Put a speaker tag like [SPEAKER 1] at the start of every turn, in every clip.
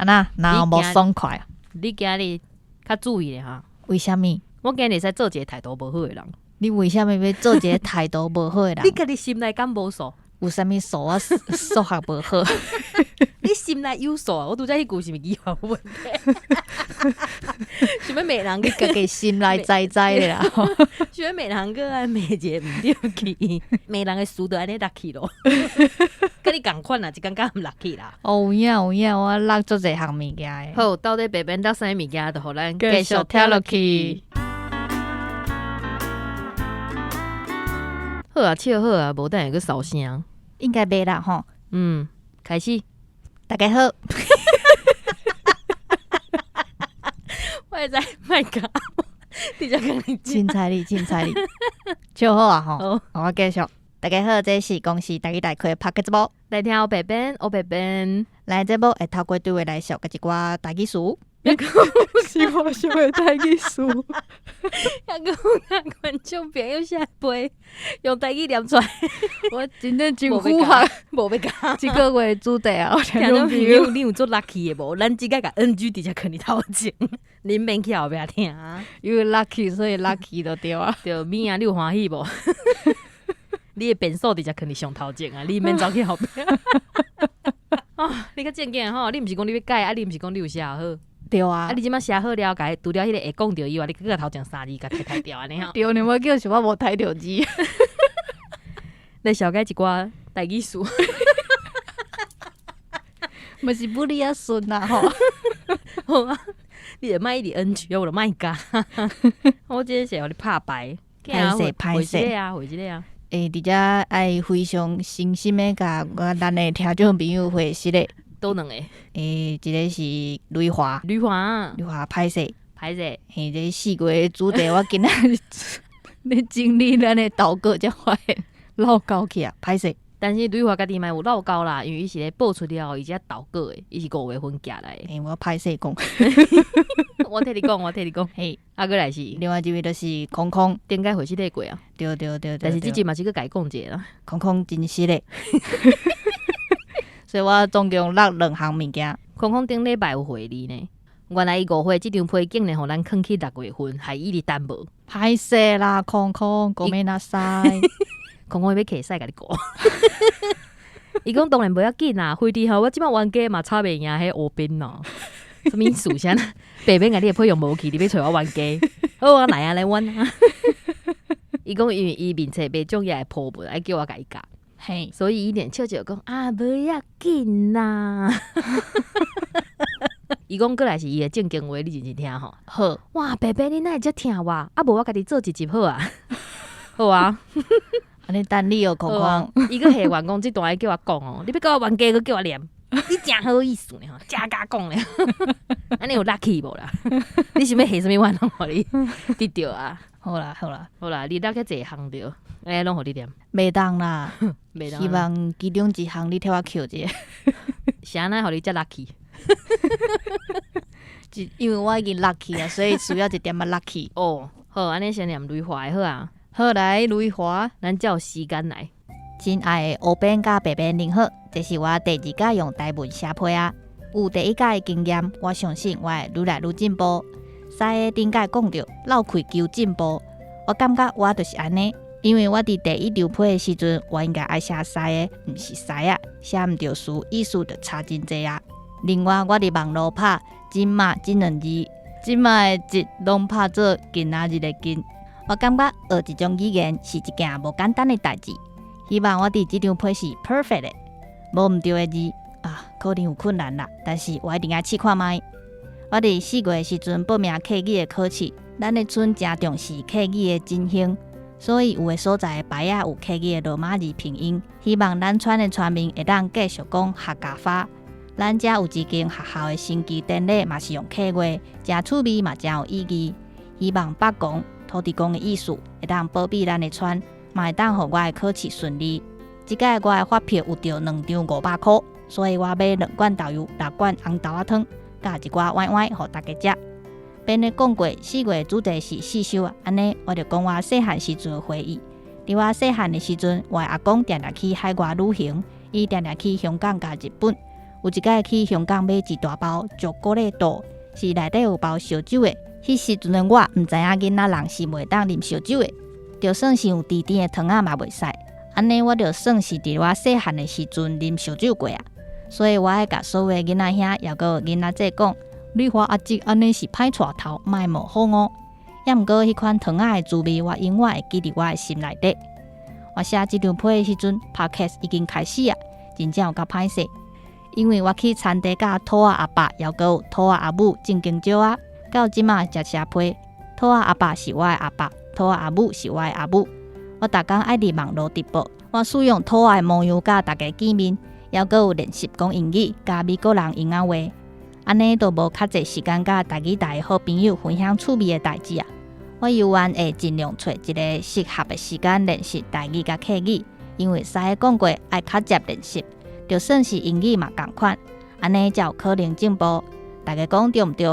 [SPEAKER 1] 按怎，哪有無爽快啊？
[SPEAKER 2] 你今日較注意咧哈？
[SPEAKER 1] 為啥物？
[SPEAKER 2] 我今日會使做一个態度無好的人。
[SPEAKER 1] 你為啥物欲做一个態度無好的人？
[SPEAKER 2] 你家己心內敢無數？
[SPEAKER 1] 有啥物數我數學無好？
[SPEAKER 2] 你心內有數啊？我拄才彼句是毋是語法有問題？想欲罵人？
[SPEAKER 1] 你家己心內知知的啦。
[SPEAKER 2] 想欲罵人，閣愛罵一个毋對去，罵人的詞就按呢落去咯。佮你仝款啦，一工敢毋落去啦。
[SPEAKER 1] 哦，有影有影，我落足濟項物件的。
[SPEAKER 2] 好，到底白邊落啥物物件，就予咱
[SPEAKER 1] 繼續聽落去。
[SPEAKER 2] 好啊，笑好啊，無等下閣掃聲。
[SPEAKER 1] 應該袂啦吼。
[SPEAKER 2] 嗯，開始。
[SPEAKER 1] 大家好。
[SPEAKER 2] 我會知莫講，直接共你
[SPEAKER 1] 凊彩你，凊彩你，笑好啊吼。我繼續。大家好，這是公視台語大開的 Podcast 節目。
[SPEAKER 2] 來聽烏白邊，烏白邊。
[SPEAKER 1] 來節目會透過對話來紹介一寡台語詞。
[SPEAKER 2] 抑閣是我想的台語詞，抑閣有觀眾朋友寫批用台語念出來，
[SPEAKER 1] 我真正真符合，
[SPEAKER 2] 無欲講。
[SPEAKER 1] 這個月主題啊，
[SPEAKER 2] 聽眾朋友，你有足 lucky 的無？咱這個共 NG 直接囥佇頭前，恁免去後壁聽。
[SPEAKER 1] 因為 lucky，所以 lucky 就對啊。
[SPEAKER 2] 對，物啊，你有歡喜無？你的便所直接囥佇上頭前啊，你免走去後壁。啊，你較正經吼，你毋是講你欲改啊？你毋是講你有寫好？
[SPEAKER 1] 對啊，
[SPEAKER 2] 啊！你這擺寫好了，共除了彼個會講著以外，你閣共頭前三字共刣刣掉按呢吼。
[SPEAKER 1] 對，你無叫是我無刣著字。
[SPEAKER 2] 來紹介一寡台語詞，
[SPEAKER 1] 嘛是不哩仔順啦吼。
[SPEAKER 2] 好啊，你著莫一直 NG，我著莫共。我這是予你拍牌，
[SPEAKER 1] 歹勢歹勢
[SPEAKER 2] 啊，回一个啊。
[SPEAKER 1] 欸，佇遮愛非常誠心的共我咱的聽眾朋友回釋咧。
[SPEAKER 2] 佗兩个？
[SPEAKER 1] 欸，一个是雷華，
[SPEAKER 2] 雷華，
[SPEAKER 1] 雷華歹勢，
[SPEAKER 2] 歹勢。
[SPEAKER 1] 嘿，這4月主題我今仔日咧整理咱的投稿，才發現落勾去啊，歹勢。
[SPEAKER 2] 但是雷華家己嘛有落勾啦，因為伊是咧報出了後，伊才投稿的，伊是5月份寄來的。
[SPEAKER 1] 欸，我歹勢講。
[SPEAKER 2] 我替你講，我替你講。
[SPEAKER 1] 嘿，
[SPEAKER 2] 啊，閣來是
[SPEAKER 1] 另外一位就是空空，
[SPEAKER 2] 頂擺回釋咧過啊。
[SPEAKER 1] 對對對對。
[SPEAKER 2] 但是這集嘛是閣共伊講一下啦。
[SPEAKER 1] 空空真實的。所以我總共落兩項物件。
[SPEAKER 2] 空空頂禮拜有回你呢。原來伊誤會這張批竟然予咱囥去6月份，害伊一直等無。
[SPEAKER 1] 歹勢啦，空空，ごめんなさい。
[SPEAKER 2] 空空伊欲起屎共你講。伊講當然無要緊啦，飛佇吼，我這擺冤家嘛吵袂贏彼烏邊咯。啥物意思？啥？白邊共你的批用無去，你欲揣我冤家？好啊，來啊，來阮啊。伊講因為伊面冊袂中意的鋪文，愛叫我共伊教。
[SPEAKER 1] 嘿，
[SPEAKER 2] 所以伊連笑笑講啊，無要緊啦。伊講過來是伊的正經話，你認真聽吼。
[SPEAKER 1] 好，
[SPEAKER 2] 哇，白白你哪會遮疼我？啊，無我家己做一集好啊。好啊。
[SPEAKER 1] 按呢等你哦，空空。
[SPEAKER 2] 伊閣下願講這段愛叫我講哦，你欲共我冤家閣叫我念，你誠好意思呢吼，誠敢講咧。按呢有 lucky 無啦？你想欲下啥物願攏予你得著啊？
[SPEAKER 1] 好啦好啦
[SPEAKER 2] 好啦，你落遐濟項著，欸，攏予你念。
[SPEAKER 1] 袂當啦，
[SPEAKER 2] 袂當。
[SPEAKER 1] 希望其中一項你替我抾一下。
[SPEAKER 2] 是按怎予你遮 lucky？
[SPEAKER 1] 因為我已經 lucky 啊，所以需要一點仔 lucky。
[SPEAKER 2] 哦，好，按呢先念雷華的好啊。
[SPEAKER 1] 好來，雷華，
[SPEAKER 2] 咱才有時間來。
[SPEAKER 1] 親愛的烏邊佮白邊，您好，這是我第二擺用台文寫批啊。有第一擺的經驗，我相信我會愈來愈進步。師的頂擺講著落氣求進步，我感覺我就是按呢，因為我佇第一張批的時陣，我應該愛寫師的，毋是師仔，寫毋著詞，意思就差真濟啊。另外，我佇網路拍“這馬”這兩字，這馬的這攏拍做今仔日的今。我感覺學一種語言是一件無簡單的代誌，希望我佇這張批是 perfect 的，無毋著的字啊，可能有困難啦，但是我一定愛試看覓。我佇4月的時陣報名客語的考試，咱的村誠重視客語的振興，所以有的所在的牌仔有客語的羅馬字拼音。希望咱村的村民會當繼續講客家話。咱遮有一間學校的升旗典禮嘛是用客話，誠趣味嘛誠有意義。希望伯公土地公的意思會當保庇咱的村，嘛會當予我的考試順利。這擺我的發票有著兩張500箍，所以我買兩罐豆油、六罐紅豆仔湯。佮一寡碗碗予大家食。邊咧講過4月主題是四修啊，按呢我就講我細漢時陣的回憶。佇我細漢的時陣，我的阿公定定去海外旅行，伊定定去香港佮日本。有一擺去香港買一大包朱古力豆，是內底有包燒酒的。彼時陣的我毋知影囡仔人是袂當啉燒酒的，就算是有甜甜的糖仔嘛袂使。按呢我就算是佇我細漢的時陣啉燒酒過啊。所以我愛共所有的囡仔兄，抑閣有囡仔姊講，女華阿姊按呢是歹帶頭，莫模仿哦。抑毋過彼款糖仔的滋味，我永遠會記佇我的心內底。我寫這張批的時陣，Podcast 已經開始啊，真正有夠歹勢，因為我去田地佮兔仔阿爸，抑閣有兔仔阿母種香蕉仔，到這馬才寫批。兔仔阿爸是我的阿爸，兔仔阿母是我的阿母。我逐工愛佇網路直播，我使用兔仔的模樣佮大家見面，抑閣有練習講英語，佮美國人英仔話。按呢都無較濟時間佮台語台的好朋友分享趣味的代誌啊。我猶原會盡量揣一個適合的時間練習台語佮客語，因為師講過愛較捷練習，就算是英語嘛仝款，按呢才有可能進步。大家講對毋對？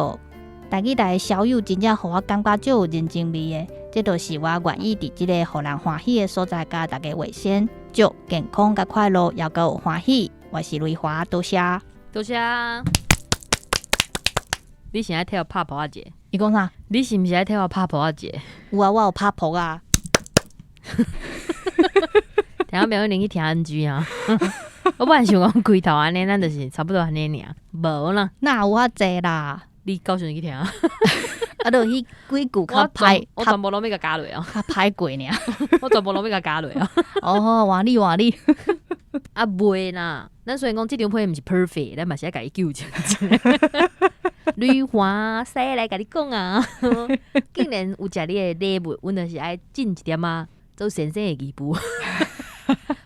[SPEAKER 1] 台語台的小友真正予我感覺足有人情味的，這就是我願意佇這個予人歡喜的所在，佮大家話聲祝健康佮快樂，猶閣有歡喜。我是瑞華，多謝。
[SPEAKER 2] 多謝。你是愛替我拍噗仔一下？
[SPEAKER 1] 你講啥？
[SPEAKER 2] 你是毋是愛替我拍噗仔一下？
[SPEAKER 1] 有啊，我有拍噗仔。
[SPEAKER 2] 聽眾朋友，恁去聽 NG 啊！我本來想講開頭按呢，咱就是差不多按呢爾，無啦。
[SPEAKER 1] 哪有遐濟啦？
[SPEAKER 2] 你到時陣去聽啊？
[SPEAKER 1] 啊，就彼幾句較歹，
[SPEAKER 2] 我全部攏欲共加落啊！
[SPEAKER 1] 較歹過爾。
[SPEAKER 2] 我全部攏欲共加落啊！
[SPEAKER 1] 哦，換你換你。
[SPEAKER 2] 啊，袂啦！咱雖然講這張批毋是 perfect，咱嘛是愛共伊糾正。呂華師來共你講啊，既然有食你的禮物，阮就是愛盡一點仔做先生的義務。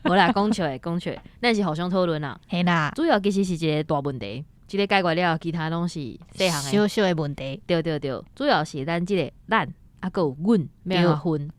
[SPEAKER 2] 無啦，講笑的，講笑的，咱是互相討論啦。
[SPEAKER 1] 嘿啦，
[SPEAKER 2] 主要其實是一個大問題，這個解決了，其他攏是細項的。
[SPEAKER 1] 小小的問題。
[SPEAKER 2] 對對對，主要是咱這個咱，啊，閣有阮欲按怎分。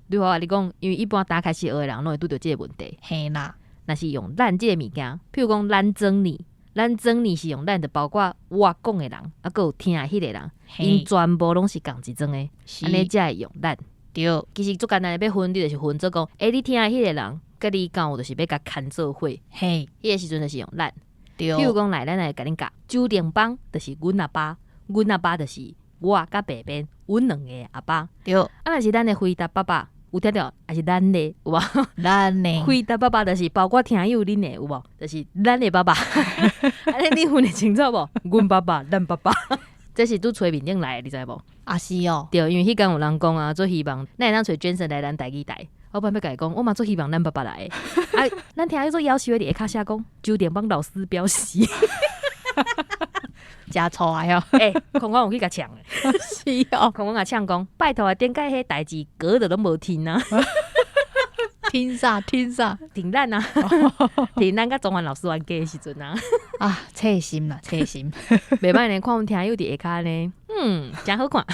[SPEAKER 2] 呂華共你講，因為一般剛開始學的人攏會拄著這個問題。
[SPEAKER 1] 嘿啦，
[SPEAKER 2] 若是用咱這個物件，譬如講咱裝你，咱裝你是用咱，就包括我講的人，啊，閣有聽的彼個人，𪜶全部攏是仝一莊的，按呢才會用咱。其實足簡單的欲分，你就是分做講，欸，你聽的彼個人，佮你敢有就是欲共牽做伙，彼個時陣就是用咱。譬如講來，咱來共恁教，周定邦就是阮阿爸，阮阿爸就是我佮白邊，阮兩個阿爸。啊，若是咱的回答爸爸，有聽著？抑是咱的有無？
[SPEAKER 1] 咱的
[SPEAKER 2] 回答爸爸就是包括聽友恁的有無？就是咱的爸爸。按呢你分會清楚無？阮爸爸，咱爸爸。這是拄揣面頂來的，你知無？
[SPEAKER 1] 啊是哦。
[SPEAKER 2] 對，因為彼工有人講啊，足希望咱會當揣 Jensen 來咱台語台。我本來欲共伊講，我嘛足希望咱爸爸來。啊，咱聽友做夭壽的佇下跤寫講，周定邦老師表示。
[SPEAKER 1] 誠錯愛哦。
[SPEAKER 2] 欸，空空有去共嗆的。
[SPEAKER 1] 是哦。
[SPEAKER 2] 空空共嗆講，拜託啊，頂擺彼代誌閣著攏無聽啊。
[SPEAKER 1] 聽啥聽啥？
[SPEAKER 2] 聽咱啊，聽咱佮鍾環老師冤家的時陣啊。
[SPEAKER 1] 啊，切心啦，切心。
[SPEAKER 2] 袂歹呢，看阮聽友佇下跤呢，嗯，誠好看，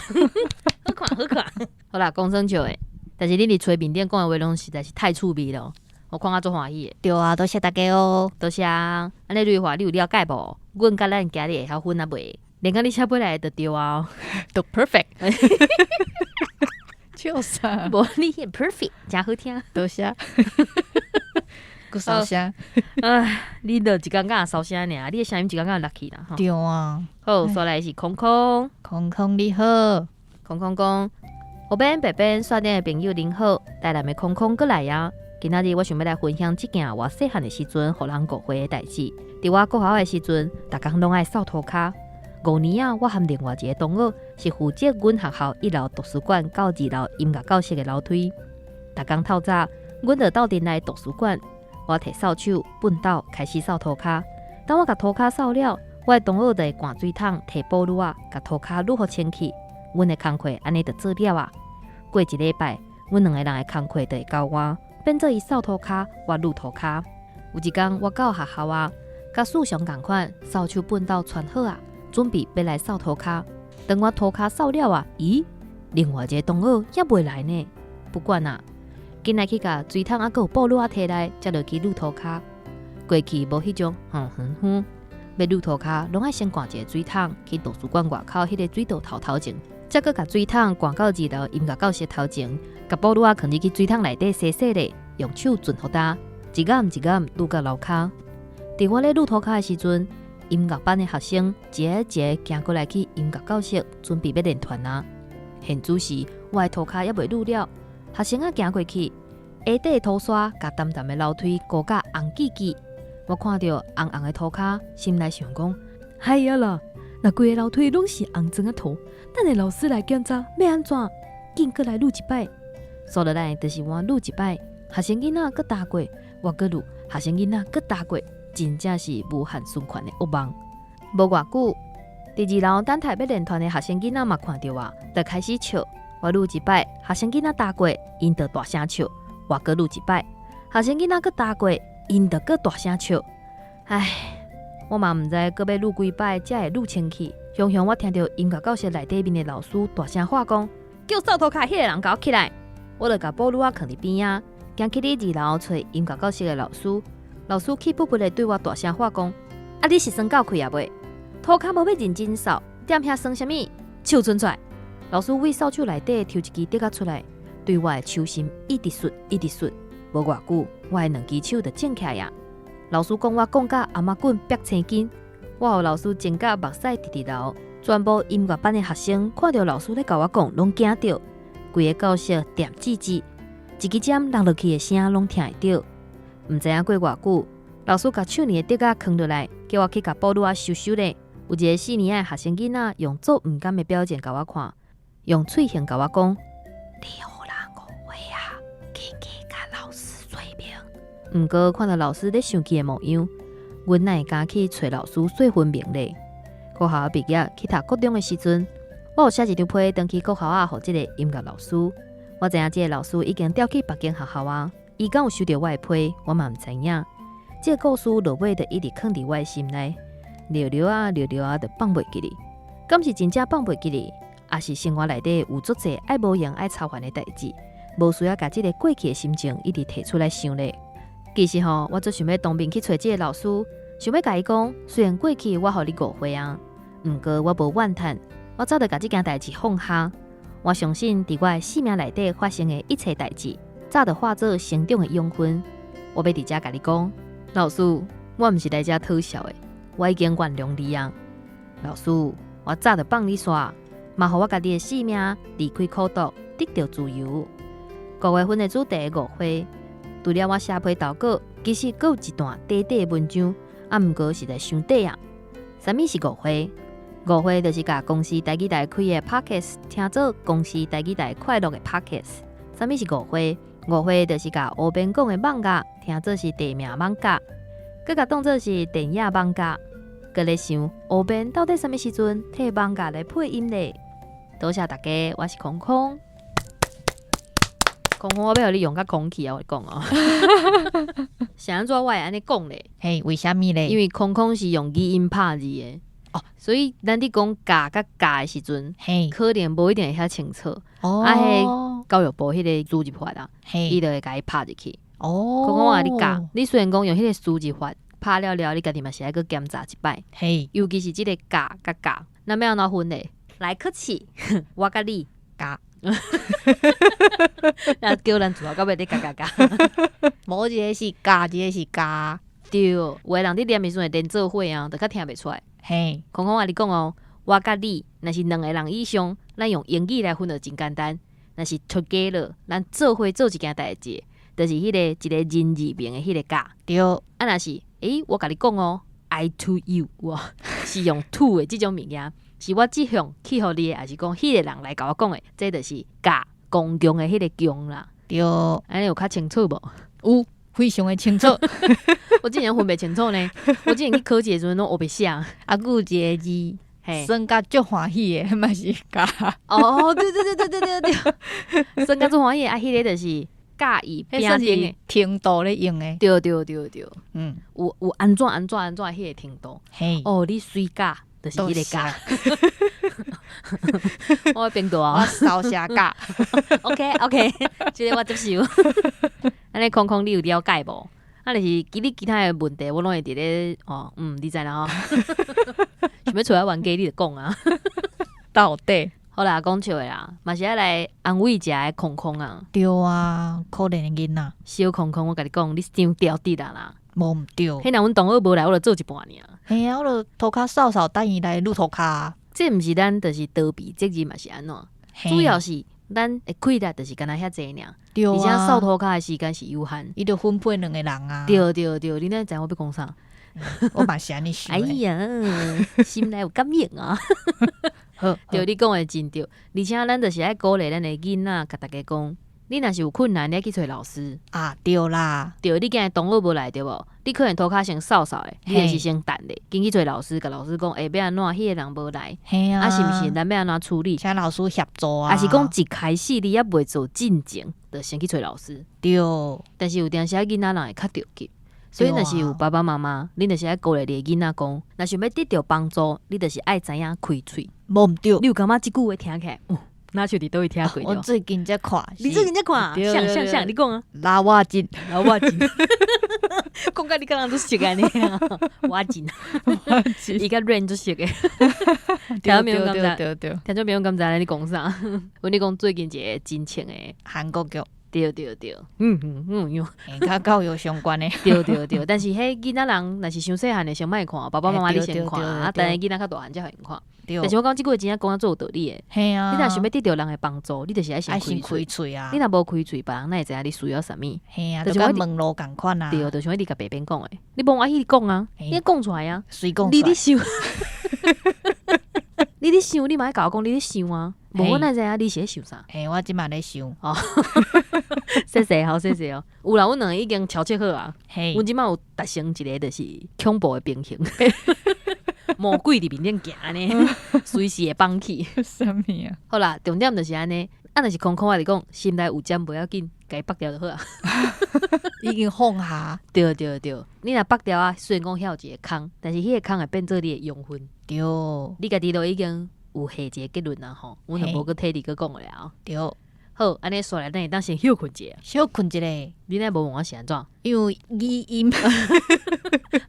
[SPEAKER 2] 好看好看。好啦，講耍笑的，但是恁佇揣面頂講的話攏實在是太趣味了，我看甲足歡喜的。
[SPEAKER 1] 對啊，多謝大家哦。
[SPEAKER 2] 多謝。按呢瑞華，你有了解無？阮佮咱今日會曉分啊未？連甲你寫批來就對啊，
[SPEAKER 1] 都 perfect。笑死！
[SPEAKER 2] 無你很 perfect，誠好聽。
[SPEAKER 1] 多謝。閣燒聲。
[SPEAKER 2] 唉，你著一工敢若燒聲爾，你的聲音一工敢若落去啦。
[SPEAKER 1] 對啊。
[SPEAKER 2] 好，煞來是空空。
[SPEAKER 1] 空空你好。
[SPEAKER 2] 空空講，黑邊白邊線頂的朋友恁好，台南的空空閣來啊。今仔日我想欲來分享這件我細漢的時陣，予人誤會的代誌。佇我國小的時陣，逐工攏愛掃塗跤。5年仔，我和另外一個同學是負責阮學校一樓圖書館到二樓音樂教室的樓梯。逐工透早，阮就鬥陣來圖書館。我提掃帚、畚斗開始掃塗跤。當我共塗跤掃了，我的同學就會灌水桶、提布擼仔，共塗跤擼予清氣。阮的工課按呢就做了啊。過一禮拜，阮兩個人的工課就會交換，變做伊掃塗跤，我擼塗跤。有一工，我到學校啊，佮四常仝款，掃帚、畚斗穿好啊，準備欲來掃塗跤。當我塗跤掃了啊，咦，另外一個同學猶未來呢？不管啊，緊來去共水桶啊，閣有布擼仔提來，才落去擼塗跤。過去無彼種，哼哼哼，欲擼塗跤，攏愛先灌一個水桶去圖書館外口彼個水道頭頭前，才閣共水桶灌到二樓音樂教室頭前，共布擼仔囥入去水桶內底洗洗咧，用手盡予焦，一掩一掩擼到樓跤。佇我咧揬塗跤的時陣，音樂班的學生一个一个行過來去音樂教室，準備欲練團啊。現此時，我的塗跤猶未揬了，學生仔行過去，鞋底的塗沙共澹澹的樓梯糊甲紅記記。我看著紅紅的塗跤，心內想講：哎呀啦，若規个樓梯攏是紅磚仔塗，等下老師來檢查，欲按怎？緊閣來揬一擺。煞落來就是換揬一擺，學生囡仔閣踏過，我閣揬，學生囡仔閣踏過，真正是無限循環的噩夢。無偌久，佇二樓等待欲練團的學生囡仔嘛看著我，就開始笑。我揬一擺，學生囡仔踏過，𪜶就大聲笑。我閣揬一擺，學生囡仔閣踏過，𪜶就閣大聲笑。唉，我嘛毋知閣欲揬幾擺才會揬清氣。雄雄，我聽著音樂教室內底面的老師大聲喊講：叫掃塗跤彼个人共我起來！我就共簿擼仔囥佇邊仔，行去佇二樓揣音樂教室的老師。老師氣噗噗的對我大聲喊講：啊，你是耍狗氣啊未？塗跤無欲認真掃，踮遐耍啥物？手伸出來！老師對掃帚內底抽一支笛仔出來，對我的手心一直吮，一直吮。無偌久，我的兩支手就腫起來啊！老師講我講甲頷仔頸煏青筋，我予老師前甲目屎直直流。全部音樂班的學生看著老師咧共我講，攏驚著。規个教室恬寂寂，一支針落落去的聲攏聽會著。毋知影過偌久，老師共手裡的笛仔囥落來，叫我去共簿擼仔收收咧。有一个四年仔的學生囡仔用足毋甘的表情共我看，用喙型共我講：你予人誤會啊，緊去共老師說明。毋過看著老師咧生氣的模樣，阮哪會敢去揣老師說分明咧？國校畢業去讀國中的時陣，我有寫一張批轉去國校仔，予這个音樂老師。我知影這个老師已經調去別間學校啊，伊敢有收著我的批，我嘛毋知影。這个故事落尾就一直囥佇我的心內，蹺蹺啊蹺蹺啊，就放袂記哩。敢是真正放袂記哩，抑是生活內底有足濟愛無閒愛操煩的代誌，無需要共這个過去的心情一直提出來想咧。其實吼，我足想欲當面去揣這个老師，想欲共伊講，雖然過去我予你誤會啊，毋過我無怨嘆，我早就共這件代誌放下。我相信，佇我的生命內底發生的一切代誌，早就化做成長的養分。我欲佇遮共你講，老師，我毋是來遮討笑的，我已經原諒你啊。老師，我早就放你煞，嘛予我家己的性命離開苦毒，得著自由。五月份的主題誤會，除了我寫批投稿，其實閣有一段短短的文章，啊，毋過實在傷短啊。啥物是誤會？誤會就是共公視台語台開的 Podcast 聽做公視台語台快樂的 Podcast。啥物是誤會？誤會就是共烏邊講的艋舺聽做是地名艋舺，閣共當做是電影艋舺。閣咧想烏邊到底啥物時陣替艋舺來配音咧？多謝大家，我是空空。空空，我欲予你用較空氣啊！我講哦，是按怎我會按呢講咧？
[SPEAKER 1] 嘿，為啥物咧？
[SPEAKER 2] 因為空空是用語音拍字的哦，所以咱佇講共佮佮的時陣，可能無一定會遐清楚。啊，彼教育部彼个輸入法啊，伊就會共伊拍入去。空空我共你教，你雖然講用彼个輸入法拍了了，你家己嘛是愛閣檢查一擺。尤其是這个共佮佮，咱欲按怎分咧？來客氣，我佮你
[SPEAKER 1] 共。
[SPEAKER 2] 那叫咱自頭到尾咧共共共。
[SPEAKER 1] 無一个是共，一个是佮。
[SPEAKER 2] 對，有的人佇念的時陣會連做伙啊，就較聽袂出來。空空我共你講哦，我佮你若是兩个人以上，咱用英語來分就真簡單。若是 together，咱做伙做一件代誌，就是彼个一个人字邊的彼个佮。啊，若是，我共你講哦，I to you，哇，是用 to 的這種物件，是我這向去予你的，抑是講彼个人來共我講的，這就是佮公共的彼个共啦。按呢有較清楚無？
[SPEAKER 1] 有，非常的清楚。
[SPEAKER 2] 我之前分袂清楚呢，我之前去考試的時陣攏烏白寫。
[SPEAKER 1] 啊，閣有一個字，耍甲足歡喜的，嘛是佮。
[SPEAKER 2] 哦，對對對對對對對，耍甲足歡喜的，啊，彼个就是佮伊
[SPEAKER 1] 彼算是程度咧用的。
[SPEAKER 2] 對對對對，有按怎按怎按怎彼个程度。哦，你媠佮，就是彼个佮。我變大。
[SPEAKER 1] 我燒聲佮。
[SPEAKER 2] OK OK，這个我接受。按呢空空，你有了解無？啊，就是其你其他的問題，我攏會佇咧哦，你知啦吼。想欲揣我冤家，你就講啊。
[SPEAKER 1] 到底。
[SPEAKER 2] 好啦，講笑的啦，嘛是愛來安慰一下空空啊。
[SPEAKER 1] 對啊，可憐的囡仔。
[SPEAKER 2] 小空空，我共你講，你傷著直啊啦。
[SPEAKER 1] 無毋對。
[SPEAKER 2] 彼若阮同學無來，我就做一半爾。
[SPEAKER 1] 嘿啊，我就塗跤掃掃等伊來擼塗跤。
[SPEAKER 2] 這毋是咱就是逃避責任嘛是按怎？主要是咱的氣力就是干焦遐濟爾，而且掃塗跤的時間是有限。
[SPEAKER 1] 伊就分配兩個人啊。
[SPEAKER 2] 對對對，你哪會知我欲講啥？
[SPEAKER 1] 我嘛是按呢想。
[SPEAKER 2] 哎呀，心內有感應啊！
[SPEAKER 1] 好，
[SPEAKER 2] 對，你講的真對，而且咱就是愛鼓勵咱的囡仔，共大家講，你若是有困難，你愛去揣老師。
[SPEAKER 1] 啊，對啦。
[SPEAKER 2] 對，你今日同學無來對無？你可能塗跤先掃掃的，你就是先等咧，緊去揣老師，共老師講，欸，欲按怎？彼个人無來，啊，是毋是？咱欲按怎處理？
[SPEAKER 1] 請老師協助啊。
[SPEAKER 2] 抑是講一開始你猶未做進前，就先去揣老師。但是有當時仔囡仔人會較著急，所以若是有爸爸媽媽，恁就是愛鼓勵你的囡仔講，若想欲得著幫助，你就是愛知影開喙。
[SPEAKER 1] 無毋對。
[SPEAKER 2] 你有感覺這句話聽起來，哦，若像佇佗位聽過？
[SPEAKER 1] 我最近才看。
[SPEAKER 2] 你最近才看？像像像，你講啊。
[SPEAKER 1] 拉瓦金，
[SPEAKER 2] 拉瓦金。講甲你敢若足熟按呢？瓦金，伊佮 Rain 足熟的。聽眾朋友敢知？
[SPEAKER 1] 對對。
[SPEAKER 2] 聽眾朋友敢知你講啥？阮咧講最近一个真穿的
[SPEAKER 1] 韓國劇。
[SPEAKER 2] 對對對，嗯嗯嗯，喲，
[SPEAKER 1] 佮教育相關的。
[SPEAKER 2] 對對對，但是彼囡仔人若是傷細漢的，先莫看，爸爸媽媽你先看，啊，等囡仔較大漢才予𪜶看。但是我感覺這句話真正講得足有道理的。
[SPEAKER 1] 嘿啊，
[SPEAKER 2] 你若想欲得著人的幫助，你就是愛先
[SPEAKER 1] 開喙啊。
[SPEAKER 2] 你若無開喙，別人哪會知影你需要啥物？
[SPEAKER 1] 嘿啊，就佮問路仝款啊。
[SPEAKER 2] 對，就像我一直共白邊講的，你無愛去講啊，你講出來啊，
[SPEAKER 1] 隨講。
[SPEAKER 2] 你咧想，你咧想，你嘛愛共我講，你咧想啊。無我哪知影你是咧想啥？
[SPEAKER 1] 嘿，我這馬咧想。
[SPEAKER 2] 哦，謝謝，好謝謝哦。有啦，阮兩個已經調節好啊。阮這馬有達成一個就是恐怖的平衡。魔鬼佇面頂行呢，隨時會放棄。
[SPEAKER 1] 啥物啊？
[SPEAKER 2] 好啦，重點就是按呢，啊，若是空空仔來講，心內有針無要緊，共伊縛掉就好啊。
[SPEAKER 1] 已經放下。
[SPEAKER 2] 對對對，你若縛掉啊，雖然講遐有一个空，但是彼个空會變做你的養分。你家己都已經有下一个結論啊吼，阮就無閣體你閣講了。
[SPEAKER 1] 對。
[SPEAKER 2] 好，按呢煞來，咱會當先歇睏一下。
[SPEAKER 1] 歇睏一下。
[SPEAKER 2] 你哪無問我是按怎？
[SPEAKER 1] 因為語音。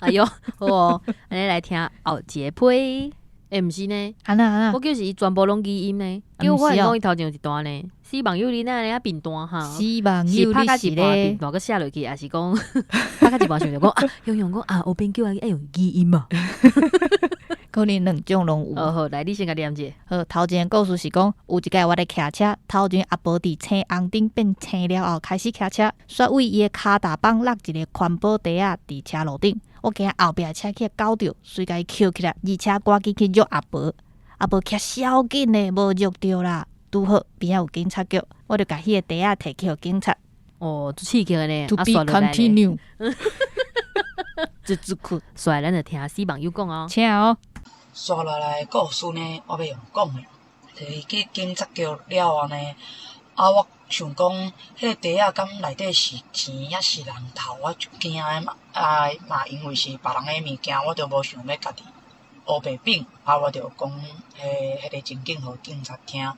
[SPEAKER 2] 哎喲，好哦，按呢來聽後一个批。欸，毋是呢，
[SPEAKER 1] 按怎按怎？
[SPEAKER 2] 我就是伊全部攏語音呢。結果發現講伊頭前有一段呢，死網友你哪按呢遐貧惰哈？
[SPEAKER 1] 死網友
[SPEAKER 2] 你是咧？貧惰閣寫落去，抑是講拍甲一半想著講啊，雄雄講啊，烏邊叫愛用語音嘛。
[SPEAKER 1] 可能兩種攏有。
[SPEAKER 2] 哦好，來你先共念者。
[SPEAKER 1] 好，頭前的故事是講，有一擺我咧騎車，頭前阿婆佇青紅燈變青了後開始騎車，煞對伊的跤踏板落一個環保袋仔佇車路頂，我驚後壁的車去攪著，遂共伊抾起來，而且趕緊去約阿婆。阿婆騎超緊的，無約著啦。拄好邊仔有警察局，我就共彼个袋仔提去予警察。
[SPEAKER 2] 哦，足刺激的呢。
[SPEAKER 1] To be continue。這這句，
[SPEAKER 2] 煞來咱就聽死網友講哦。
[SPEAKER 1] 請哦。
[SPEAKER 3] 煞落來的故事呢，我欲用講的，就是去警察局了後呢，啊，我想講，彼个袋仔敢內底是錢抑是人頭，我就驚的嘛。啊嘛，因為是別人的物件，我就無想欲家己烏白變，啊，我就講彼彼个情景予警察聽。啊，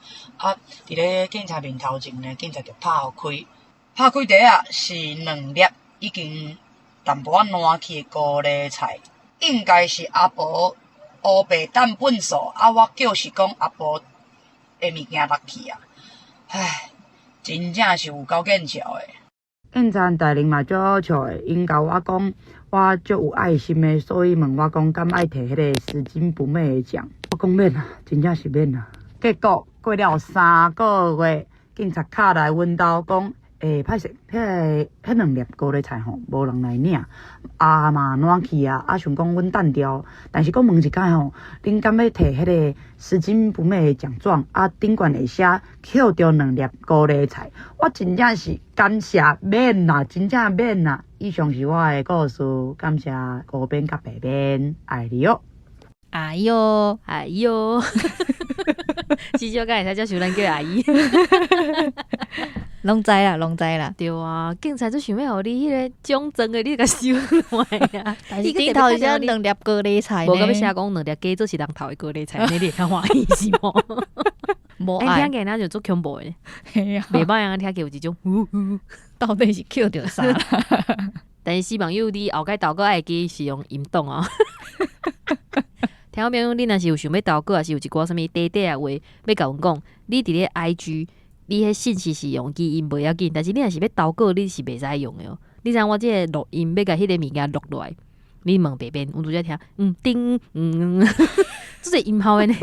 [SPEAKER 3] 佇咧警察面頭前呢，警察就拍予開，拍開袋仔是兩粒已經淡薄仔爛去的高麗菜，應該是阿婆烏白擲糞埽，啊，我就是講阿婆的物件落去啊，唉，真正是有夠見笑的。
[SPEAKER 4] 警察大人嘛足好笑的，𪜶共我講我足有愛心的，所以問我講敢愛提彼个拾金不昧的獎。我講免啊，真正是免啊。結果過了3個月，警察敲來阮兜講，欸，歹勢，彼个彼兩粒高麗菜吼，無人來領，啊嘛爛去啊，啊想講阮擲掉，但是閣問一擺吼，恁敢欲提彼个拾金不昧的獎狀？啊，頂懸會寫撿著兩粒高麗菜，我真正是感謝免啦，真正免啦。以上是我的故事，感謝烏邊佮白邊，愛你哦。
[SPEAKER 1] 哎喲，
[SPEAKER 2] 哎喲，至少敢會使接受咱叫阿姨。
[SPEAKER 1] 攏知啦，攏知啦。
[SPEAKER 2] 對啊，警察就想欲予你彼个獎狀的，你共收落來啊。
[SPEAKER 1] 但是頂頭寫兩粒高麗菜，
[SPEAKER 2] 無佮欲寫講兩粒假做是人頭的高麗菜，你會較歡喜是無？
[SPEAKER 1] 無愛。
[SPEAKER 2] 聽起來若就足恐怖的，袂歹啊，聽起來有一種，
[SPEAKER 1] 到底是撿著啥？
[SPEAKER 2] 但是死網友你後擺投稿愛會記是用音檔哦。聽眾朋友，你若是有想欲投稿，抑是有一寡啥物短短的話欲共阮講，你佇咧 IG，你彼信息是用語音無要緊，但是你若是欲投稿，你是袂使用的哦。你知影我這个錄音欲共彼个物件錄落來，你問白邊，阮拄才聽，嗯叮嗯，足濟音效的呢。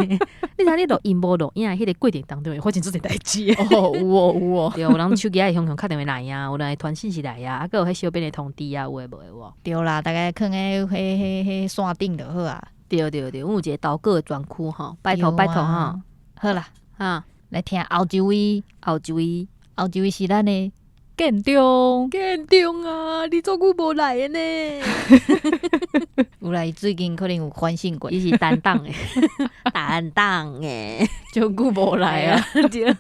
[SPEAKER 2] 你知影你錄音無錄影，彼个過程當中會發生足濟代誌。
[SPEAKER 1] 哦，有哦有哦，
[SPEAKER 2] 對，有人手機仔會雄雄敲電話來啊，有人會傳訊息來啊，啊，閣有彼小編的通知啊，有的無的有無？
[SPEAKER 1] 對啦，大概囥喺彼彼彼線頂就好啊。
[SPEAKER 2] 對對對，阮有一个投稿的專區吼，拜託拜託吼。
[SPEAKER 1] 好啦，
[SPEAKER 2] 啊，
[SPEAKER 1] 來聽後一位，
[SPEAKER 2] 後一位，
[SPEAKER 1] 後一位是咱的建中，
[SPEAKER 2] 建中啊，你足久無來的呢？
[SPEAKER 1] 有來最近可能有反省過，
[SPEAKER 2] 伊是擔當的，擔當的，
[SPEAKER 1] 足久無來啊。
[SPEAKER 2] 對，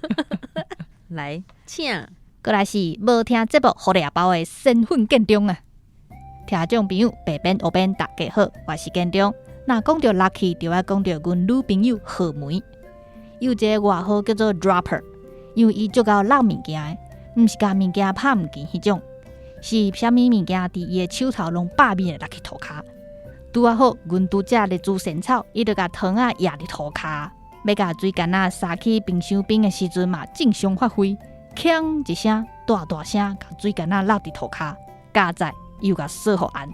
[SPEAKER 2] 來，請
[SPEAKER 1] 過來是無聽節目予掠包的身份建中啊！聽眾朋友，白邊烏邊大家好，我是建中。若講著 lucky，就愛講著阮女朋友何梅，有一个外號叫做 Dropper，因為伊足𠢕落物件的，毋是共物件拍毋見彼種，是啥物物件佇伊的手頭攏百面的落去塗跤。拄仔好，阮拄才咧煮仙草，伊就共糖仔壓佇塗跤，欲共水柑仔撒去冰箱邊的時陣嘛，正常發揮，鏘一聲，大大聲，共水柑仔落佇塗跤，佳哉又共掃予絚，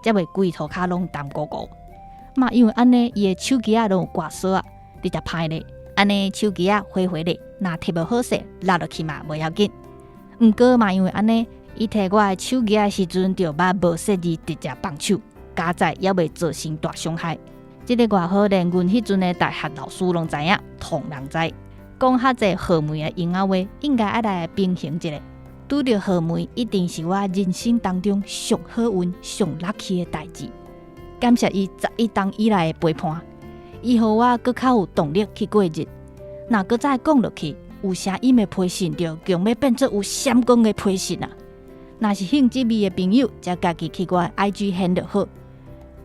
[SPEAKER 1] 才袂規塗跤攏澹糊糊。嘛，因為按呢，伊的手機仔攏有掛鎖仔，直直歹咧，按呢手機仔花花咧，若摕無好勢，落落去嘛袂要緊。毋過嘛，因為按呢，伊摕我的手機仔的時陣，就捌無細膩直接放手，佳哉猶未造成大傷害。這个外號連阮彼陣的大學老師攏知影，唐人知。講較濟好梅的閒仔話，應該愛來平衡一下。拄著好梅，一定是我人生當中上好運、上 lucky 的代誌。感謝伊11冬以來的陪伴，伊予我閣較有動力去過日。若閣再講落去，有聲音的批信就強欲變做有閃光的批信啊！若是興這味的朋友，才家己去我的 IG handle 好。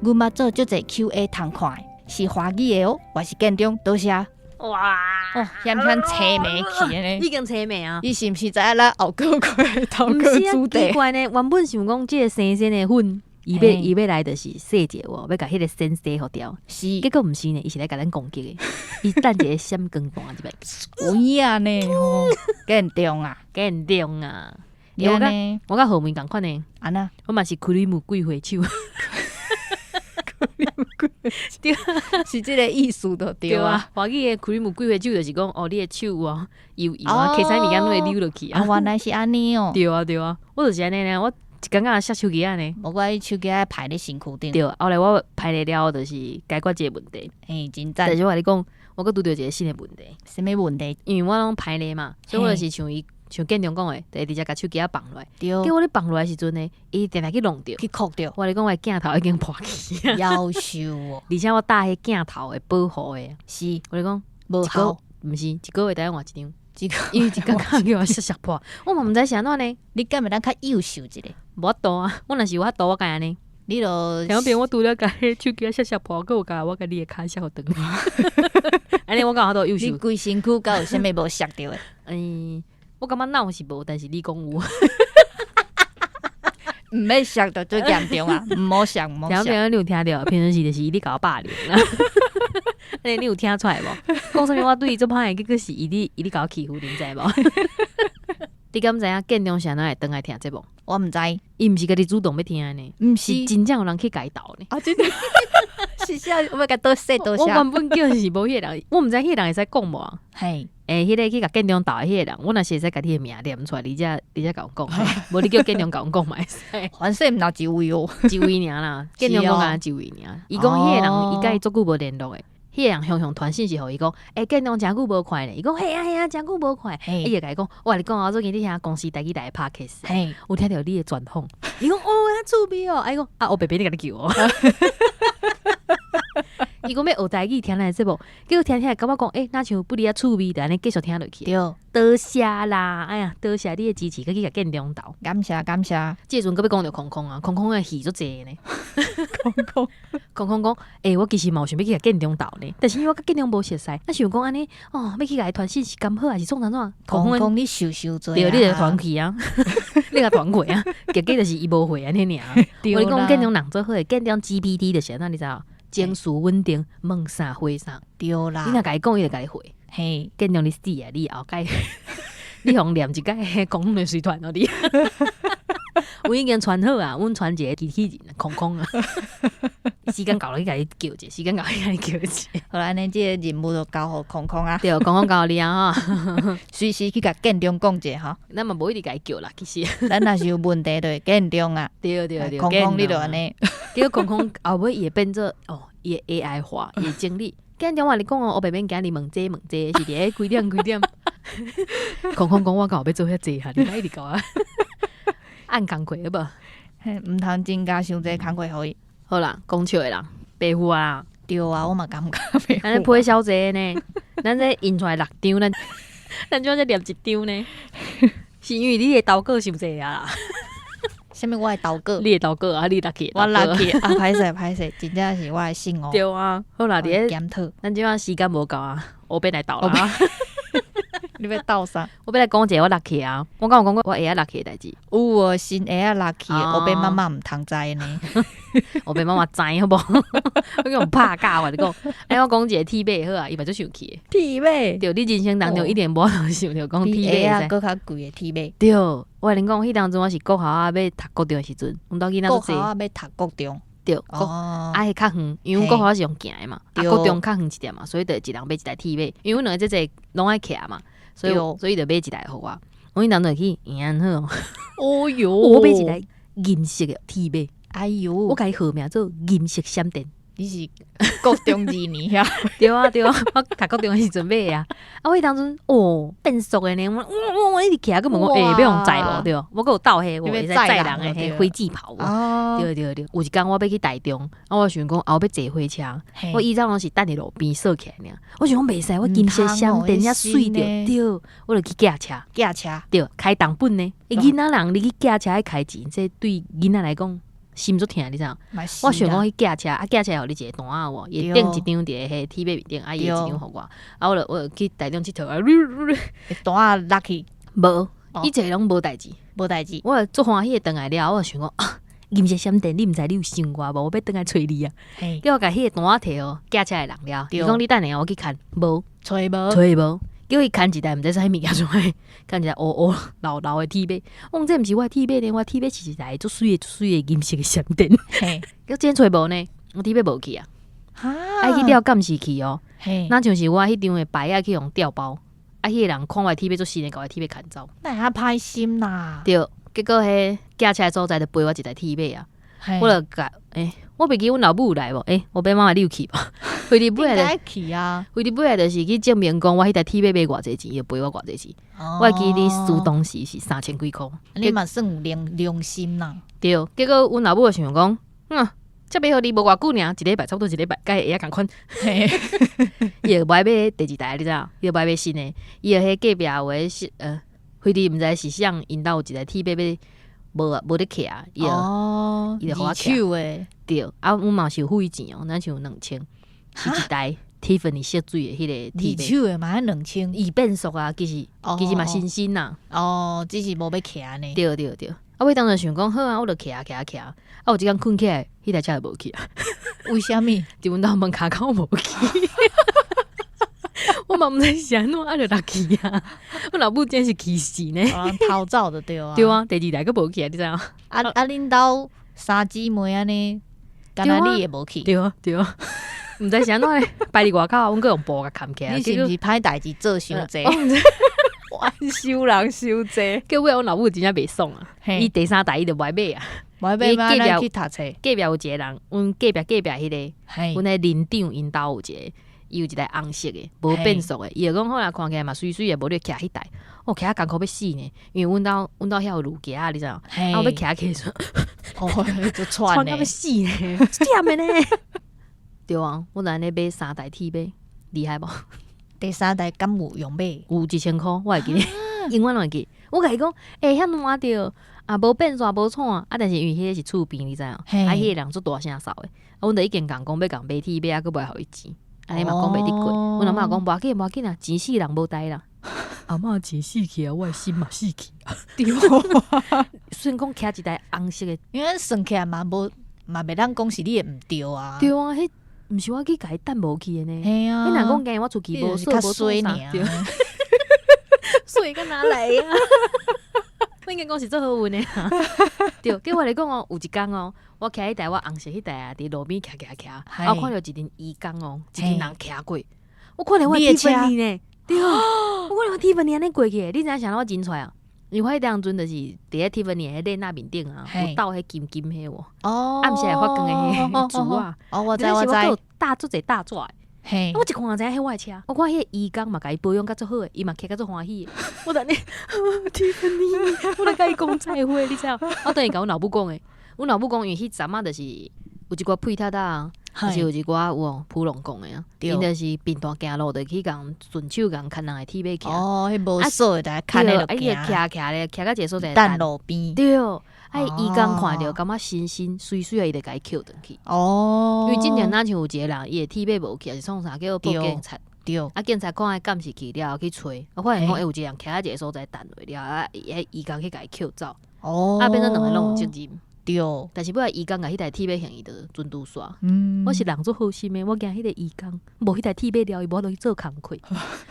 [SPEAKER 1] 阮捌做足濟 Q&A 通看的，是華語的哦，我是建中，多謝。
[SPEAKER 2] 哇！
[SPEAKER 1] 哦，險險凄迷去的呢？
[SPEAKER 2] 已經凄迷啊！
[SPEAKER 1] 你是毋是知影咱後個月投稿主題？
[SPEAKER 2] 奇怪呢，原本想講這个新鮮的粉，伊欲來就是細節哦，欲共彼个線洗予掉。
[SPEAKER 1] 是，
[SPEAKER 2] 結果毋是呢，伊是來共咱攻擊的。伊等一个閃光彈入來。
[SPEAKER 1] 有影呢吼，建中啊，
[SPEAKER 2] 建中啊！
[SPEAKER 1] 你按呢？
[SPEAKER 2] 我佮何梅仝款呢？
[SPEAKER 1] 按怎？
[SPEAKER 2] 我嘛是 cream 桂花手。
[SPEAKER 1] 對，是這个意思就對啊。
[SPEAKER 2] 華語的 cream 桂花手就是講，哦，你的手哦，油油啊，其他物件攏會溜落去
[SPEAKER 1] 啊。原來是按呢哦。
[SPEAKER 2] 對啊對啊，我就是按呢呢，我一工仔摔手機仔呢。
[SPEAKER 1] 無怪你手機仔歹佇身軀頂。
[SPEAKER 2] 對，後來我歹了了後，就是解決這个問題。
[SPEAKER 1] 欸，真讚。
[SPEAKER 2] 但是我共你講，我閣拄著一个新的問題。
[SPEAKER 1] 啥物問題？
[SPEAKER 2] 因為我攏歹咧嘛，所以我就是像伊。像建中講的，就會直接共手機仔放落來。
[SPEAKER 1] 對。
[SPEAKER 2] 結果你放落來時陣呢，伊定定去弄著，
[SPEAKER 1] 去扣著。
[SPEAKER 2] 我共你講，我的鏡頭已經破去。
[SPEAKER 1] 夭壽哦！
[SPEAKER 2] 而且我搭彼鏡頭會保護的。
[SPEAKER 1] 是。
[SPEAKER 2] 我共你講，
[SPEAKER 1] 無效。
[SPEAKER 2] 毋是，一個月大概換一張。
[SPEAKER 1] 一個
[SPEAKER 2] 因為一工工叫我摔摔破，我嘛毋知是按怎呢。
[SPEAKER 1] 你敢會當較優秀一下？
[SPEAKER 2] 無法度啊！我若是有法度，我敢按呢。
[SPEAKER 1] 你就
[SPEAKER 2] 聽講我拄了共彼手機仔摔摔破，閣有共我共你的跤摔予斷。按呢我敢有法度優秀？
[SPEAKER 1] 你規身軀敢有啥物無摔著的？
[SPEAKER 2] 欸，我感覺腦是無，但是你講有。
[SPEAKER 1] 毋免摔著最嚴重啊！毋好摔，毋好摔。
[SPEAKER 2] 聽講你有聽著？平常時就是伊咧共我霸凌。你有聽出來無？講啥物我對伊足歹的，結果是伊咧伊咧共我欺負，你知無？你敢知影建中是按怎會轉來聽節目？
[SPEAKER 1] 我毋知。
[SPEAKER 2] 伊毋是家己主動欲聽的呢，
[SPEAKER 1] 毋是，
[SPEAKER 2] 是真正有人去共伊投呢。
[SPEAKER 1] 啊，真的。是啥？我欲共倒說多謝。
[SPEAKER 2] 我原本叫是無彼个人，我毋知彼个人會使講無啊？
[SPEAKER 1] 嘿，
[SPEAKER 2] 欸，彼个去共建中投的彼个人，我若是會使共你的名念出來，你才共阮講，無你叫建中共阮講嘛會使。
[SPEAKER 1] 反正毋若一位哦，
[SPEAKER 2] 一位爾啦，建中講敢若一位爾。伊講彼個人，伊共伊足久無聯絡的。彼个人雄雄傳訊息予伊講，欸，建中誠久無看咧。伊講，嘿啊嘿啊，誠久無看。伊就共伊講，我共你講啊，最近佇聽公視台語台的 podcast，有聽著你的專訪。伊講，哦，遐趣味哦。啊，伊講，啊，我白白你共你叫哦。伊講欲學台語聽咱的節目，結果聽聽感覺講，欸，若像不離遐趣味，就按呢繼續聽落去。
[SPEAKER 1] 對，
[SPEAKER 2] 多謝啦，哎呀，多謝你的支持，閣去共建中投。
[SPEAKER 1] 感謝感謝。
[SPEAKER 2] 這時陣閣欲講著空空啊，空空的戲足濟呢。
[SPEAKER 1] 空空
[SPEAKER 2] 空空講，欸，我其實嘛有想欲去共建中投呢，但是因為我佮建中無熟似，啊想講按呢，哦，欲去共伊傳信息敢好，還是創啥怎？
[SPEAKER 1] 空空你想傷濟。
[SPEAKER 2] 對，你就傳去啊，你共傳過啊，結果就是伊無回按呢爾。我共你講，建中人做好的，建中 GPT 就是按怎，你知無？情緒穩定，問啥回啥。
[SPEAKER 1] 對啦，
[SPEAKER 2] 你若共伊講，伊就共你回。
[SPEAKER 1] 嘿，
[SPEAKER 2] 建中你死啊！你後蓋，你予人念一擺空空的隨團哦你。阮已經傳好啊，阮傳一個機器人空空啊，時間到了去共伊叫者，時間到去共伊叫者。
[SPEAKER 1] 好啦，按呢這个任務就交予空空啊，
[SPEAKER 2] 對，空空交你啊吼，
[SPEAKER 1] 隨時去共建中講者吼。
[SPEAKER 2] 咱嘛無一直共伊叫啦，其實。
[SPEAKER 1] 咱若是有問題就會建中啊。
[SPEAKER 2] 對對對，
[SPEAKER 1] 空空你就按呢。
[SPEAKER 2] 結果空空後尾伊會變做哦，伊會 AI 化，伊會整理。建中我共你講哦，我白免今日問這問這，是佇咧幾點幾點？空空講我敢有欲做遐濟哈，你莫一直共我按工課好無？
[SPEAKER 1] 嘿，毋通增加傷濟工課予伊。
[SPEAKER 2] 好啦，講笑的啦，白付啊！
[SPEAKER 1] 對啊，我嘛感覺白
[SPEAKER 2] 咱這批小姐呢，咱這印出來六張，咱咱怎才念一張呢？是因為你的投稿傷濟啊啦。
[SPEAKER 1] 啥物？我的投稿？
[SPEAKER 2] 你的投稿啊，你落去。
[SPEAKER 1] 我落去啊，歹勢歹勢，真正是我的失誤。
[SPEAKER 2] 對啊，好啦，佇咧
[SPEAKER 1] 檢討。
[SPEAKER 2] 咱這擺時間無夠啊，我欲來鬥啦。
[SPEAKER 1] 你欲鬥啥？
[SPEAKER 2] 我欲來講一個我落去啊！我敢有講過我鞋仔落去的代誌？
[SPEAKER 1] 有哦，新鞋仔落去，烏白媽媽毋通知呢。
[SPEAKER 2] 烏白媽媽知好無？我共拍架我共你講，欸，我講一個鐵馬好啊，伊嘛足生氣的。
[SPEAKER 1] 鐵馬？
[SPEAKER 2] 對，你人生當中一定無法度想著講鐵馬會使
[SPEAKER 1] 閣較貴的鐵馬。
[SPEAKER 2] 對，我共你講，彼當陣我是國校仔欲讀國中的時陣，阮兜囡仔
[SPEAKER 1] 國校仔欲讀國中。
[SPEAKER 2] 對，啊，彼較遠，因為阮國校是用行的嘛，啊，國中較遠一點嘛，所以就一人買一台鐵馬，因為阮兩個這這攏愛騎嘛，所以所以就買一台予我。我彼當陣去贏好，
[SPEAKER 1] 哦喲，
[SPEAKER 2] 我買一台銀色的鐵馬，
[SPEAKER 1] 哎喲，
[SPEAKER 2] 我共伊號名做銀色閃電。
[SPEAKER 1] 你是國中二年遐？
[SPEAKER 2] 對啊對啊，我讀國中的時陣買的啊。啊，我彼當陣哦變速的呢，我我我一直騎，閣問我欸欲予人載無對？我閣有鬥彼，會使載人的彼飛機跑無？對對對，有一工我欲去台中，啊，我想講啊，我欲坐火車，我以前攏是等佇路邊鎖起來爾。我想講袂使，我金色閃電遐媠著，對，我就去借車，
[SPEAKER 1] 借車，
[SPEAKER 2] 對，開重本呢。囡仔人你去借車愛開錢，這對囡仔來講。心足疼，你知影？我想講去借車，啊借車予你一個單仔無？伊頂一張佇彼鐵馬面頂，啊伊一張予我，啊我就我就去台中𨑨迌，啊
[SPEAKER 1] 單仔落去，
[SPEAKER 2] 無，伊這攏無代誌，
[SPEAKER 1] 無代誌。
[SPEAKER 2] 我足歡喜的轉來了，我就想講啊，銀色閃電，你毋知你有想我無？我欲轉來揣你啊！叫我共彼個單仔提予借車的人了，伊講你等下我去牽，無，
[SPEAKER 1] 揣無，
[SPEAKER 2] 揣無。叫伊牽一台毋知啥物件出來，牽一台烏烏老老的鐵馬。我講這毋是我的鐵馬呢，我的鐵馬是一台足媠的足媠的銀色的閃電。結果揣無呢，我鐵馬無去啊。愛去調監視器哦。若像是我彼張的牌仔去予調包，啊，彼個人看我的鐵馬足新的，共我的鐵馬牽走。
[SPEAKER 1] 哪會遐歹心啦？
[SPEAKER 2] 對，結果彼借車的所在就賠我一台鐵馬啊。我就共，欸，我袂記阮老母有來無？欸，烏白媽媽你有去無？非佇尾來，
[SPEAKER 1] 去啊！
[SPEAKER 2] 非佇尾來就是去證明講我彼台鐵馬買偌濟錢，伊就賠我偌濟錢。我會記得輸當時是三千幾箍。
[SPEAKER 1] 你嘛算有良良心啦。
[SPEAKER 2] 對，結果阮老母就想講，嗯，才買予你無偌久爾，一禮拜差不多一禮拜，佮鞋仔仝款。伊就無愛買第二台，你知影？伊就無愛買新的，伊就彼隔壁有的是非佇毋知是啥，𪜶兜有一台鐵馬欲。無啊，無咧騎，伊就伊就予我騎。對，啊，阮嘛是有付伊錢哦，若像2000，是一台 Tiffany 色水的彼个鐵馬。
[SPEAKER 1] 二手的嘛愛2000，
[SPEAKER 2] 伊變速啊，其實其實嘛新鮮啦。
[SPEAKER 1] 哦，只是無欲騎呢。
[SPEAKER 2] 對對對，啊，我當陣想講好啊，我就騎啊騎啊騎啊，啊，有一工睏起來，彼台車就無去啊。
[SPEAKER 1] 為啥物？
[SPEAKER 2] 佇阮兜門跤口無去。我嘛毋知是按怎，啊就落去啊！阮老母真是氣死呢，
[SPEAKER 1] 逃走就對啊。
[SPEAKER 2] 對啊，第二台閣無去啊，你知影？
[SPEAKER 1] 啊啊，恁兜三姊妹按呢，敢若你的無去？
[SPEAKER 2] 對啊對啊，毋知是按怎咧，擺佇外口，阮閣用布共崁起來。
[SPEAKER 1] 你是毋是歹代誌做傷濟？
[SPEAKER 2] 冤收人傷濟，結尾阮老母真正袂爽啊！伊第三台伊就無愛買啊，
[SPEAKER 1] 無愛買，隔壁去讀冊。
[SPEAKER 2] 隔壁有一個人，阮隔壁隔壁彼个，阮彼鄰長𪜶兜有一个。伊有一台紅色的，無變速的，伊就講好啦，看起來嘛媠媠的，無你就騎彼台，哦，騎啊艱苦欲死呢，因為阮兜阮兜遐有路橋仔，你知影？啊，我欲騎起時陣，
[SPEAKER 1] 哦，就喘
[SPEAKER 2] 到欲死呢，忝的呢。對啊，我按呢買三台鐵馬，厲害無？
[SPEAKER 1] 第三台敢有用買？
[SPEAKER 2] 有1000箍，我會記得，永遠攏會記。我共伊講，欸，遐爛著，啊，無變煞無創啊，但是因為彼個是厝邊，你知影？啊，彼個人足大聲嗽的，啊，阮就已經共講欲共買鐵馬，啊，閣無愛予伊錢。按呢嘛講袂得過，阮阿嬤講無要緊無要緊啦，錢死人無代啦。阿嬤錢死去啊，我的心嘛死去啊。對，雖然講騎一台紅色的，
[SPEAKER 1] 因為算起來嘛無嘛袂當講是你的毋對啊。
[SPEAKER 2] 對啊，彼毋是我去共伊擲無去的呢。
[SPEAKER 1] 嘿啊，
[SPEAKER 2] 你若講今日我出去無鎖無
[SPEAKER 1] 較衰爾，
[SPEAKER 2] 衰甲哪來啊？我應該講是做好運的啊。對，對我來講哦，有一工哦，我騎彼台我紅色彼台啊，佇路邊騎騎騎，啊，我看著一陣義工哦，一陣人騎過，我看著我的 Tiffany 呢，對，我看著我 Tiffany 按呢過去，你知影啥人我認出來啊？因為我彼當陣就是佇咧 Tiffany 的彼鏈仔面頂啊，有鬥彼金金彼無？
[SPEAKER 1] 哦，
[SPEAKER 2] 暗時會發光的彼珠仔。
[SPEAKER 1] 哦，我知我知。
[SPEAKER 2] 我搭足濟大紙的。
[SPEAKER 1] 嘿，
[SPEAKER 2] 我一看就知影彼我的車，我看彼個義工嘛，共伊保養甲足好的，伊嘛騎甲足歡喜的。我等咧，Tiffany，我來共伊講再會，你知無？我等於共阮老母講的，阮老母講，因為彼陣仔就是有一寡屁塔塔啊，還是有一寡有哦，普龍講的啊，𪜶就是平大行路，就去共順手共牽人的鐵馬騎。
[SPEAKER 1] 哦，彼無鎖的，牽咧就
[SPEAKER 2] 行。啊，伊騎騎咧，騎到一個所在，
[SPEAKER 1] 等路邊。
[SPEAKER 2] 對，啊，伊義工看著感覺新新媠媠啊，伊就共伊抾轉去。
[SPEAKER 1] 哦。
[SPEAKER 2] 因為之前若像有一個人，伊的鐵馬無去，抑是創啥叫報警察。
[SPEAKER 1] 對。
[SPEAKER 2] 啊，警察看伊監視器了後去揣，啊，發現講欸有一個人徛佇一個所在等落了，啊，伊義工去共伊抾走。
[SPEAKER 1] 哦。
[SPEAKER 2] 啊，變做兩个攏有責任。
[SPEAKER 1] 對。
[SPEAKER 2] 但是尾仔義工共彼台鐵馬還伊就准拄煞。
[SPEAKER 1] 嗯。
[SPEAKER 2] 我是人足好心的，我驚彼個義工無彼台鐵馬了，伊無法度去做工課。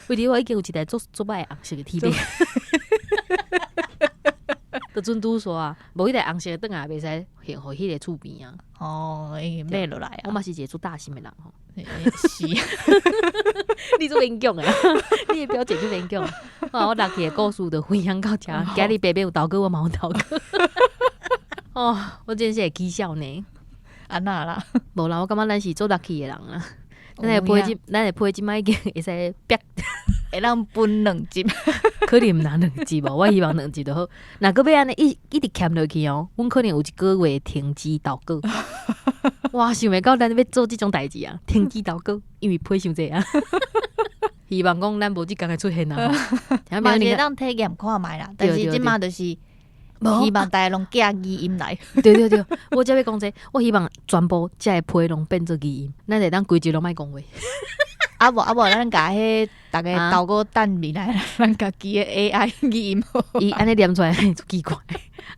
[SPEAKER 2] 為著我已經有一台足足歹的紅色的鐵馬。就准拄煞啊！無彼台紅色的轉來袂使還予彼個厝邊啊。
[SPEAKER 1] 哦，已經買落來啊。
[SPEAKER 2] 我嘛是一個足大心的人吼。
[SPEAKER 1] 是。
[SPEAKER 2] 你足勉強的，你的表情足勉強。啊，我落去的故事就分享到遮。今日白白有投稿，我嘛有投稿。哦，我真是會起笑呢。
[SPEAKER 1] 按那啦？
[SPEAKER 2] 無啦，我感覺咱是做 lucky 的人啊。咱的批這，咱的批這擺已經會使煏，
[SPEAKER 1] 會當分兩集。
[SPEAKER 2] 可能毋若兩集無，我希望兩集就好。若閣欲按呢一一直欠落去哦，阮可能有一個月停止投稿。哇，想袂到咱欲做這種代誌啊！停止投稿，因為批傷濟啊。希望講咱無這工會出現啊。
[SPEAKER 1] 嘛是會當體驗看覓啦，但是這擺就是希望大家攏寄語音來。
[SPEAKER 2] 對對對，我才欲講這個，我希望全部遮的批攏變做語音，咱會當規集攏莫講話。
[SPEAKER 1] 啊無啊無，咱共彼逐个投稿等未來，咱家己的 AI 語音。
[SPEAKER 2] 伊按呢念出來足奇怪，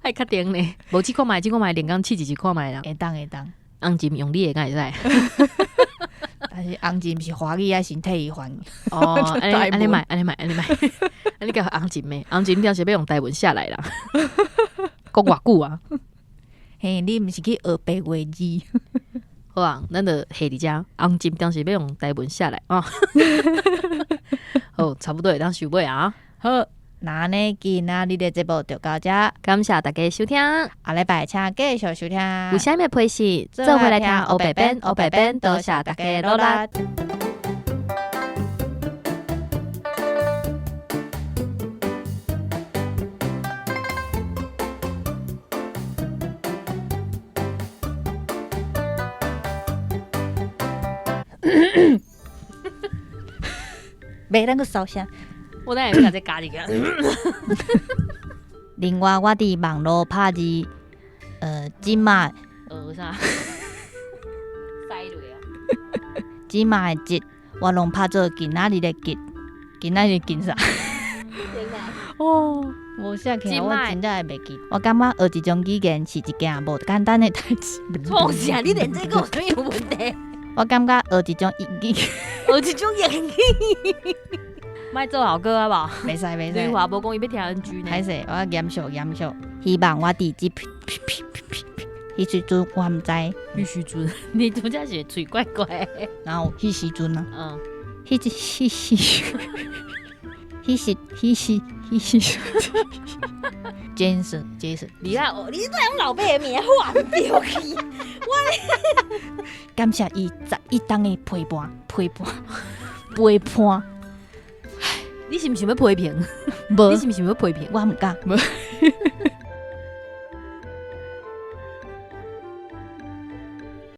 [SPEAKER 2] 愛確定呢。無試看覓，試看覓，連工試一試看覓啦。
[SPEAKER 1] 會當會當。
[SPEAKER 2] 紅針用你的敢會使？
[SPEAKER 1] 但是紅針是華語，愛先替伊翻。
[SPEAKER 2] 哦，按呢按呢莫，按呢莫，按呢莫，按呢叫紅針的，紅針定是欲用台文寫來啦。講偌久啊？
[SPEAKER 1] 嘿，你毋是去學白話字？
[SPEAKER 2] 好啊，咱就下佇遮。紅針當時欲用台文寫來啊。好，差不多會當收尾啊。
[SPEAKER 1] 好，那按呢今仔日的節目就到遮，
[SPEAKER 2] 感謝大家收聽。
[SPEAKER 1] 下禮拜請繼續收聽。
[SPEAKER 2] 有啥物批示，做伙來聽烏白編，烏白編，多謝大家努力。
[SPEAKER 1] 袂咱閣燒聲。
[SPEAKER 2] 我等下欲共這加入去。
[SPEAKER 1] 另外，我佇網路拍字，這馬
[SPEAKER 2] 學啥？塞落啊！
[SPEAKER 1] 這馬的這，我攏拍做今仔日的今，今仔日今啥？哦，無寫起來，我真正會袂記。我感覺學一種語言是一件無簡單的代誌。
[SPEAKER 2] 創啥？你連這個有啥物問題？
[SPEAKER 1] 我感覺學一種語言，
[SPEAKER 2] 學一種言語，莫做效果好無？
[SPEAKER 1] 袂使袂使。
[SPEAKER 2] 對話無講伊欲聽 NG 呢。
[SPEAKER 1] 歹勢，我嚴肅嚴肅。希望我佇這彼時陣我毋知。
[SPEAKER 2] 彼時陣，你拄則是喙怪怪。
[SPEAKER 1] 然後彼時陣啊，彼時彼時彼時彼時彼時，Jason Jason，
[SPEAKER 2] 你啊，你怎用老爸的名喊著去？我
[SPEAKER 1] 感謝伊11冬的陪伴陪伴陪伴。
[SPEAKER 2] 你是毋是欲批評？
[SPEAKER 1] 無，
[SPEAKER 2] 你是毋是欲批評？
[SPEAKER 1] 我毋敢。